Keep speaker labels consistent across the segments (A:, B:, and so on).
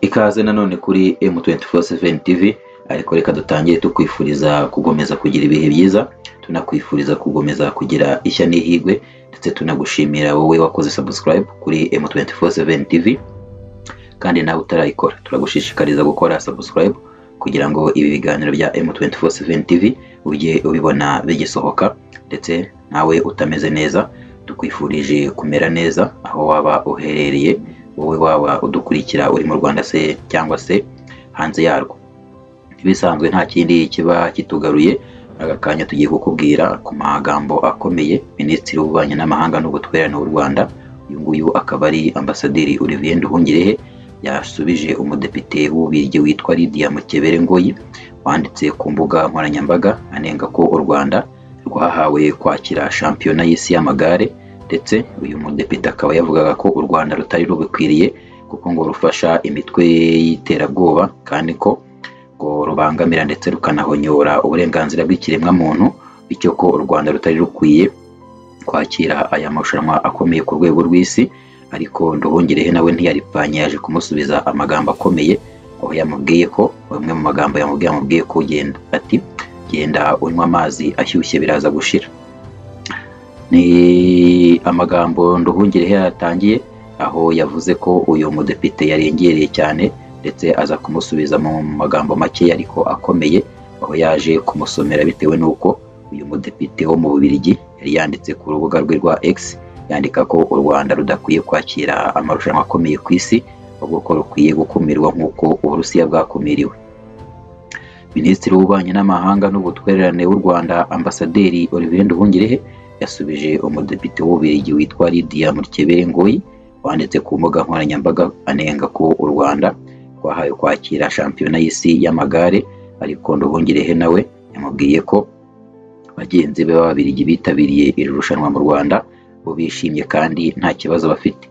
A: Ikaze nanone kuri M247 TV, ariko reka dutangire tukwifuriza kugomeza kugira ibihe byiza, tunakwifuriza kugomeza kugira ishya n'ihirwe, ndetse tunagushimira wowe wakoze subscribe kuri M247 TV, kandi nawe utarayikora turagushishikariza gukora subscribe kugira ngo ibi biganiro bya M247 TV ujye ubibona bigisohoka, ndetse nawe utameze neza tukwifurije kumera neza aho waba uherereye, wowe waba udukurikira uri mu Rwanda se cyangwa se hanze yarwo. Ibisanzwe nta kindi kiba kitugaruye, aka kanya tugiye kukubwira ku magambo akomeye Minisitiri w'Ububanyi n'Amahanga n'Ubutwererane w'u Rwanda, uyu nguyu akaba ari Ambasaderi Olivier Nduhungirehe, yasubije umudepite w'Ububiligi witwa Lydia Mukebere Ngoyi, wanditse ku mbuga nkoranyambaga anenga ko u Rwanda rwahawe kwakira shampiyona y'isi y'amagare, ndetse uyu mudepite akaba yavugaga ko u Rwanda rutari rubikwiriye kuko ngo rufasha imitwe y'iterabwoba, kandi ko ngo rubangamira ndetse rukanahonyora uburenganzira bw'ikiremwamuntu, bityo ko u Rwanda rutari rukwiye kwakira aya marushanwa akomeye ku rwego rw'isi. Ariko Nduhungirehe nawe ntiyaripfanye, yaje kumusubiza amagambo akomeye, aho yamubwiye ko bamwe mu magambo yamubwiye ko genda, ati genda unywa amazi ashyushye biraza gushira. Ni amagambo Nduhungirehe yatangiye, aho yavuze ko uyu mudepite yarengereye cyane, ndetse aza kumusubiza mu magambo make ariko akomeye, aho yaje kumusomera bitewe n'uko uyu mudepite wo mu Bubiligi yari yanditse ku rubuga rwe rwa X, yandika ko u Rwanda rudakwiye kwakira amarushanwa akomeye ku isi, ahubwo ko rukwiye gukumirwa nk'uko Uburusiya bwakumiriwe. Minisitiri w'Ububanyi n'Amahanga n'Ubutwererane w'u Rwanda, Ambasaderi Olivier Nduhungirehe, yasubije umudepite w'Ububiligi witwa Lydia Mukebere Ngoyi, wanditse ku mbuga nkoranyambaga anenga ko u Rwanda rwahawe kwakira shampiyona y'isi y'amagare, ariko Nduhungirehe nawe yamubwiye ko bagenzi be b'Ababiligi bitabiriye iri rushanwa mu Rwanda bo bishimye kandi nta kibazo bafite.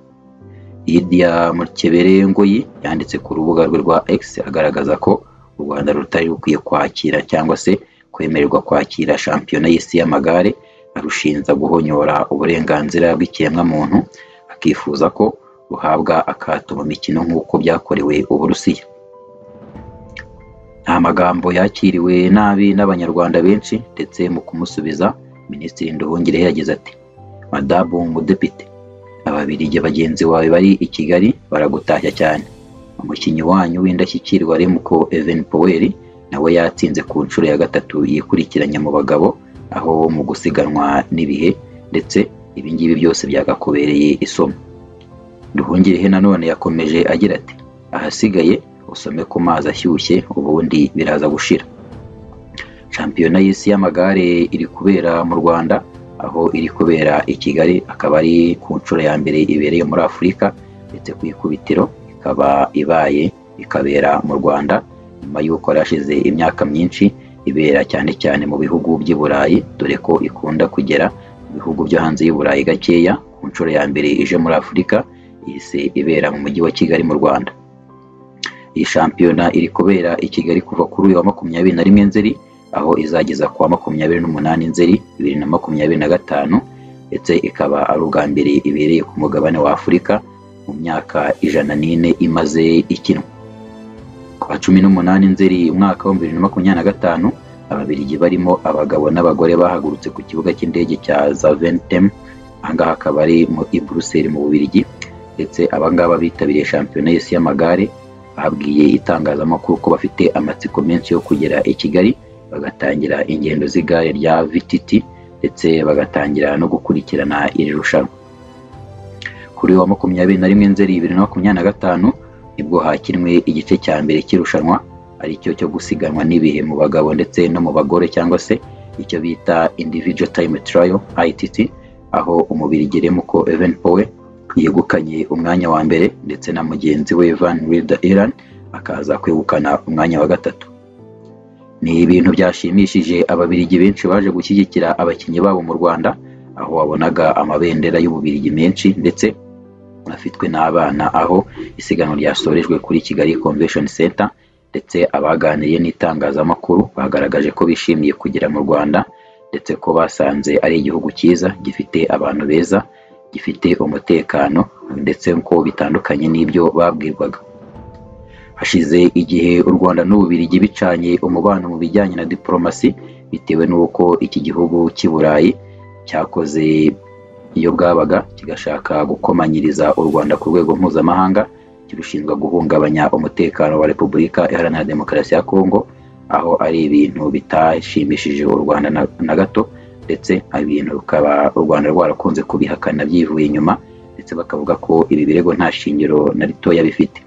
A: Lydia Mukebere Ngoyi yanditse ku rubuga rwe rwa X agaragaza ko u Rwanda rutari rukwiye kwakira cyangwa se kwemererwa kwakira shampiyona y'isi y'amagare, arushinja guhonyora uburenganzira bw'ikiremwamuntu, akifuza ko ruhabwa akato mu mikino nk'uko byakorewe Uburusiya. Nta magambo yakiriwe nabi n'Abanyarwanda benshi, ndetse mu kumusubiza Minisitiri Nduhungirehe yagize ati: Madamu mudepite, Ababiligi bagenzi bawe bari i Kigali baragutashya cyane. Umukinnyi wanyu w'indashyikirwa Remco Evenepoel nawe yatsinze ku nshuro ya gatatu yikurikiranya mu bagabo, aho mu gusiganwa n'ibihe, ndetse ibi ngibi byose byagakubereye isomo. Nduhungirehe nanone yakomeje agira ati: ahasigaye usome ku mazi ashyushye ubundi biraza gushira. Shampiyona y'isi y'amagare iri kubera mu Rwanda, aho iri kubera i Kigali, akaba ari ku nshuro ya mbere ibereye muri Afurika, ndetse ku ikubitiro ikaba ibaye ikabera mu Rwanda nyuma y'uko yarashize imyaka myinshi ibera cyane cyane mu bihugu by'i Burayi, dore ko ikunda kugera mu bihugu byo hanze y'u Burayi gakeya. Ku nshuro ya mbere ije muri Afurika, ihise ibera mu mujyi wa Kigali mu Rwanda. Iyi shampiyona iri kubera i Kigali kuva kuri uyu wa 21 Nzeri, aho izageza ku wa 28 Nzeri 2025, ndetse ikaba ari ubwa mbere ibereye ku mugabane wa Afurika mu myaka 104 imaze ikinwa. Ku wa 18 Nzeri umwaka wa 2025, Ababiligi barimo abagabo n'abagore bahagurutse ku kibuga cy'indege cya Zaventem, ahangaha akaba ari i Buruseli mu Bubiligi, ndetse abangaba bitabiriye shampiyona y'isi y'amagare babwiye itangazamakuru ko bafite amatsiko menshi yo kugera i Kigali, bagatangira ingendo z'igare rya VTT, ndetse bagatangira no gukurikirana iri rushanwa. Kuri wa 21 Nzeri 2025 nibwo hakinwe igice cya mbere cy'irushanwa, aricyo cyo gusiganwa n'ibihe mu bagabo ndetse no mu bagore, cyangwa se icyo bita Individual Time Trial ITT, aho Umubiligi Remco Evenepoel yegukanye umwanya wa mbere, ndetse na mugenzi we Van Wilder Iran akaza kwegukana umwanya wa gatatu. Ni ibintu byashimishije Ababiligi benshi baje gushyigikira abakinnyi babo mu Rwanda, aho wabonaga amabendera y'Ububiligi menshi ndetse afitwe n'abana, aho isiganwa ryasorejwe kuri Kigali Convention Center, ndetse abaganiriye n'itangazamakuru bagaragaje ko bishimiye kugera mu Rwanda, ndetse ko basanze ari igihugu cyiza gifite abantu beza, gifite umutekano, ndetse ko bitandukanye n'ibyo babwirwaga. Hashize igihe u Rwanda n'Ububiligi bicanye umubano mu bijyanye na diplomasi, bitewe n'uko iki gihugu cy'i Burayi cyakoze iyo bwabaga kigashaka gukomanyiriza u Rwanda ku rwego mpuzamahanga, kirushinzwe guhungabanya umutekano wa Repubulika Iharanira Demokarasi ya Kongo, aho ari ibintu bitashimishije u Rwanda na gato, ndetse ibintu rukaba u Rwanda rwarakunze kubihakana byivuye inyuma, ndetse bakavuga ko ibi birego nta shingiro na ritoya bifite.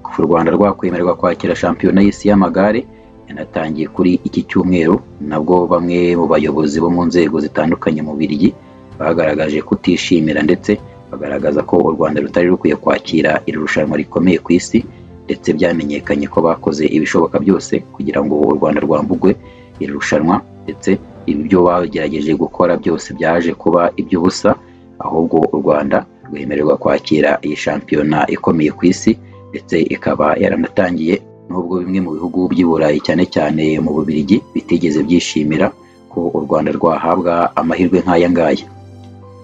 A: Kuva u Rwanda rwakwemererwa kwakira shampiyona y'isi y'amagare yanatangiye kuri iki cyumweru, nabwo bamwe mu bayobozi bo mu nzego zitandukanye mu Bubiligi bagaragaje kutishimira ndetse bagaragaza ko u Rwanda rutari rukwiye kwakira iri rushanwa rikomeye ku isi, ndetse byamenyekanye ko bakoze ibishoboka byose kugira ngo u Rwanda rwambugwe iri rushanwa, ndetse ibyo bagerageje gukora byose byaje kuba iby'ubusa, ahubwo u Rwanda rwemererwa kwakira iyi shampiyona ikomeye ku isi, ndetse ikaba yaranatangiye, nubwo bimwe mu bihugu by'i Burayi cyane cyane mu Bubiligi bitigeze byishimira ko u Rwanda rwahabwa amahirwe nk'aya ngaya.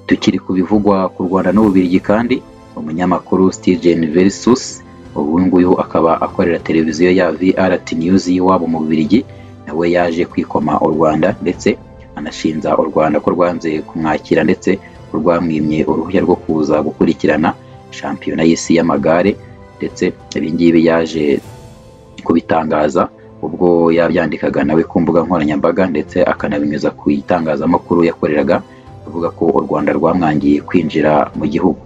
A: Tukiri ku bivugwa ku Rwanda n'Ububiligi kandi, umunyamakuru Steven Versus, ubu nguyu akaba akorera televiziyo ya VRT News y'iwabo mu Bubiligi, nawe yaje kwikoma u Rwanda ndetse anashinja u Rwanda ko rwanze kumwakira ndetse ko rwamwimye uruhushya rwo kuza gukurikirana shampiyona y'isi y'amagare, ndetse ibi ngibi yaje kubitangaza ubwo yabyandikaga nawe ku mbuga nkoranyambaga, ndetse akanabinyuza ku itangazamakuru yakoreraga, avuga ko u Rwanda rwamwangiye kwinjira mu gihugu.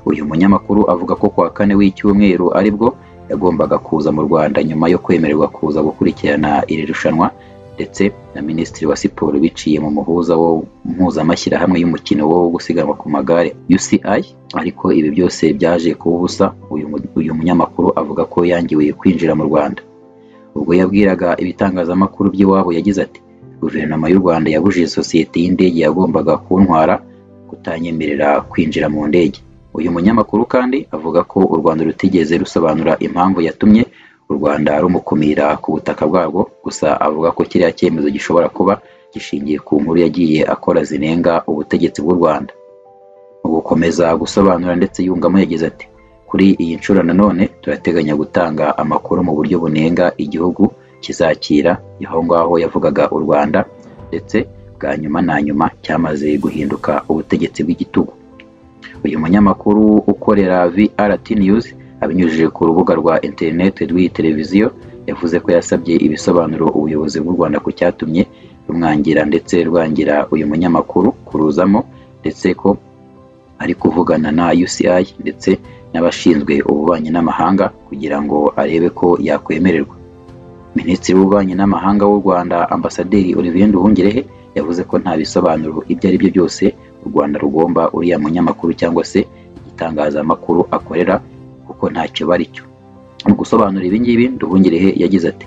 A: Uyu munyamakuru avuga ko kuwa kane w'icyumweru aribwo yagombaga kuza mu Rwanda nyuma yo kwemererwa kuza gukurikirana iri rushanwa, ndetse na Minisitiri wa Siporo biciye mu muhuza wo mpuzamashyirahamwe y'umukino wo gusiganwa ku magare UCI, ariko ibi byose byaje kuba ubusa. Uyu munyamakuru avuga ko yangiwe kwinjira mu Rwanda. Ubwo yabwiraga ibitangazamakuru by'iwabo yagize ati: "Guverinoma y'u Rwanda yabujije sosiyete y'indege yagombaga kuntwara kutanyemerera kwinjira mu ndege." Uyu munyamakuru kandi avuga ko u Rwanda rutigeze rusobanura impamvu yatumye u Rwanda rumukumira ku butaka bwarwo, gusa avuga ko kiriya cyemezo gishobora kuba gishingiye ku nkuru yagiye akora zinenga ubutegetsi bw'u Rwanda. Mu gukomeza gusobanura ndetse yungamo yagize ati: "Kuri iyi nshuro nanone turateganya gutanga amakuru mu buryo bunenga igihugu kizakira." Aho ngaho yavugaga u Rwanda, ndetse bwa nyuma na nyuma cyamaze guhinduka ubutegetsi bw'igitugu. Uyu munyamakuru ukorera VRT News abinyujije ku rubuga rwa interineti rw'iyi televiziyo yavuze ko yasabye ibisobanuro ubuyobozi bw'u Rwanda ku cyatumye rumwangira ndetse rwangira uyu munyamakuru kuruzamo, ndetse ko ari kuvugana na UCI ndetse n'abashinzwe ububanyi n'amahanga kugira ngo arebe ko yakwemererwa. Minisitiri w'Ububanyi n'Amahanga w'u Rwanda Ambasaderi Olivier Nduhungirehe yavuze ko nta bisobanuro ibyo ari byo byose u Rwanda rugomba uriya munyamakuru cyangwa se igitangazamakuru akorera, kuko ntacyo bari cyo. Mu gusobanura ibi ngibi, Nduhungirehe yagize ati: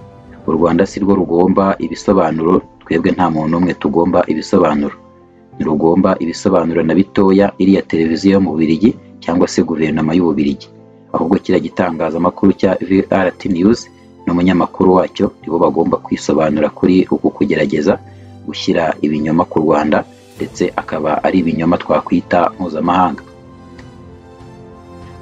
A: "U Rwanda si rwo rugomba ibisobanuro, twebwe nta muntu n'umwe tugomba ibisobanuro. Ntirugomba ibisobanuro na bitoya iriya televiziyo yo mu Bubiligi cyangwa se guverinoma y'Ububiligi, ahubwo kiriya gitangazamakuru cya VRT News n'umunyamakuru wacyo nibo bagomba kwisobanura kuri uku kugerageza gushyira ibinyoma ku Rwanda, ndetse akaba ari ibinyoma twakwita mpuzamahanga."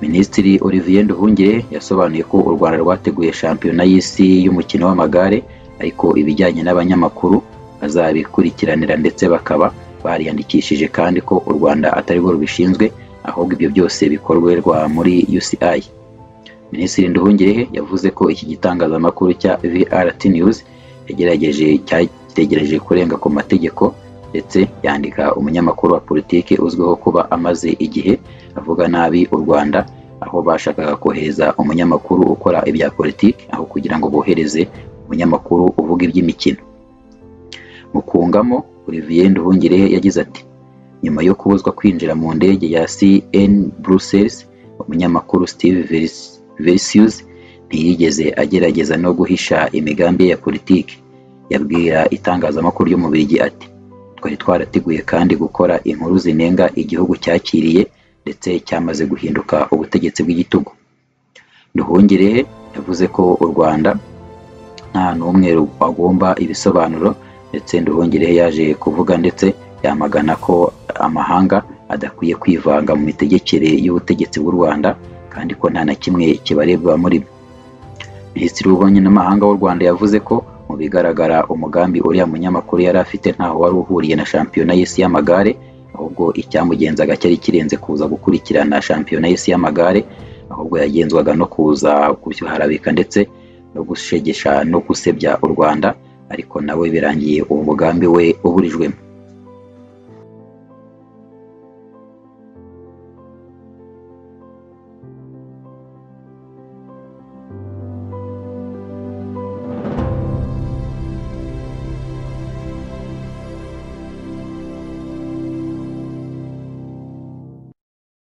A: Minisitiri Olivier Nduhungirehe yasobanuye ko u Rwanda rwateguye shampiyona y'isi y'umukino w'amagare, ariko ibijyanye n'abanyamakuru bazabikurikiranira ndetse bakaba bariyandikishije, kandi ko u Rwanda atari rwo rubishinzwe, ahubwo ibyo byose bikorerwa muri UCI. Minisitiri Nduhungirehe yavuze ko iki gitangazamakuru cya VRT News cyagerageje kurenga ku mategeko, ndetse yandika umunyamakuru wa politiki uzwiho kuba amaze igihe avuga nabi u Rwanda, aho bashakaga kohereza umunyamakuru ukora ibya politiki aho kugira ngo bohereze umunyamakuru uvuga iby'imikino. Mu kungamo, Olivier Nduhungirehe yagize ati: "Nyuma yo kubuzwa kwinjira mu ndege ya CN Brussels, umunyamakuru Steve Versius ntiyigeze agerageza no guhisha imigambi ye ya politiki. Yabwira itangazamakuru ryo mu Bubiligi ati: twari twarateguye kandi gukora inkuru zinenga igihugu cyakiriye ndetse cyamaze guhinduka ubutegetsi bw'igitugu." Nduhungirehe yavuze ko u Rwanda nta n'umwe agomba ibisobanuro, ndetse Nduhungirehe yaje kuvuga ndetse yamagana ko amahanga adakwiye kwivanga mu mitegekere y'ubutegetsi bw'u Rwanda, kandi ko nta na kimwe kibarebwa muri bo. Minisitiri w'Ububanyi n'Amahanga w'u Rwanda yavuze ko mu bigaragara umugambi uriya munyamakuru yari afite ntaho wari uhuriye na shampiyona y'isi y'amagare, ahubwo icyamugenzaga cyari kirenze kuza gukurikirana shampiyona y'isi y'amagare, ahubwo yagenzwaga no kuza kuharabika ndetse no gushegesha no gusebya u Rwanda, ariko nawe birangiye uwo mugambi we uburijwemo.